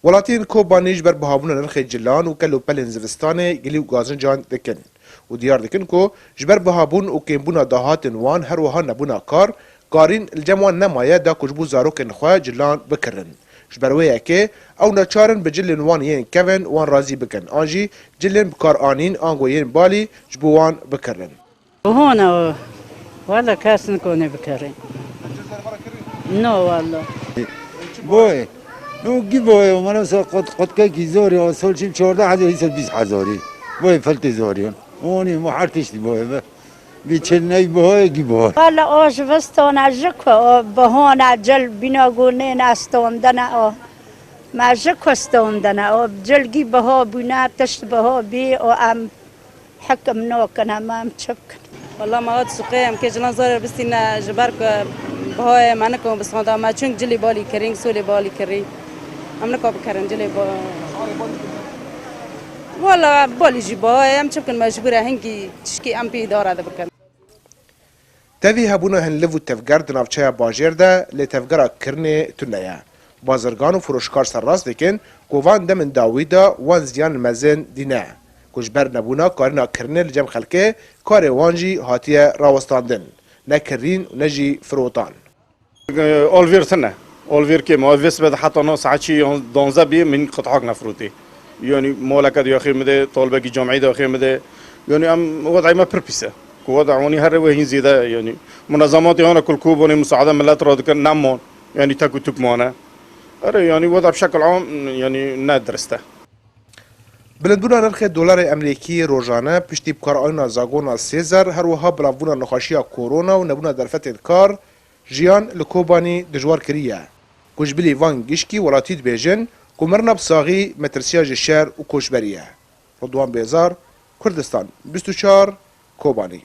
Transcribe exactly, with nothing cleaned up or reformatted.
Welatiyên Kobanî ji ber bihabûna nirxê cilan û kel û pelên zivistanê gilî û gazincan dikin û diyar dikin ku ji ber bihabûn û kêmbûna dahatên wan, her wiha nebûna kar, karîn li cem wan nemaye da ku ji bo zarokên xwe cilan bikirin. Ji ber wê yekê ew neçar in bi cilên wan yên kevin wan razî bikin an jî cilên bikaranîn ango yên balî ji bo wan bikirin. Hona o. Wala kes nikone bikere. No wala. Boy. No gi boy, o mana sa qot, qot ke gi zor ya, sol çim çorda hazar, hisa bîst hazarî. Boy felte zor ya. Oni mu her tiştî boy be. Bi çil ney boy gi boy. Wala o ji vistona ji ku o bihona cil bîna gunê nastondene o. Ma ji ku stondene o cilgî biho bûne, tişt biho bî o em Hekim nokine me em çi bikin? Wala me hat suqê em kê cilan zor bistîne ji ber ku bihayê me nikom bisonda me çûn cilî balî kirîn, solê balî kirî. Em nika bikerin cilê ba-, Wala balî jî bihayê em çi bikin me ji bûre hingî tişkî em pê îdare dibikin. Tevî hebûna hin liv û tevger di navçeya bajêr de lê tevgera kirinê tune ye. Bazirgan û firoşkar serrast dikin ku van demên dawî de wan ziyan mezin dîne, ku ji ber nebûna karîna kirinê li cem xelkê karê wan jî hatiye rawestandin, ne kirîn û ne jî firotan. Olvêr tune. Olvêr kêm e. Vê sibe de heta no saet çi yon-, donze bî min qit'ak nefirûtî. Yanî moleke diyaxê min de, talbekî camî diyaxê min de. Yanî em wedayê me pir pîs e. Ku weda wanî her wê hîn zêde, yanî munezematê hana ku li Kobanê musaade millet re dikin, nemon. Yanî tek û tuk mane. Erê, yanî weda bi şekil am, yanî ne dirist e. Bilindbûna nirxê dolarê Emerîkî rojane piştî bikaranîna zagona sê zer, her wiha bilavbûna nexweşiya korona û nebûna derfetên kar, jiyan li Kobanî dijwar kiriye. Ku ji bilî van gişkî welatî dibêjin ku mirina bi saxî metirsiya ji şer û koçberî ye. Ridwan Bêzar, Kurdistan bîst û çar, Kobanî.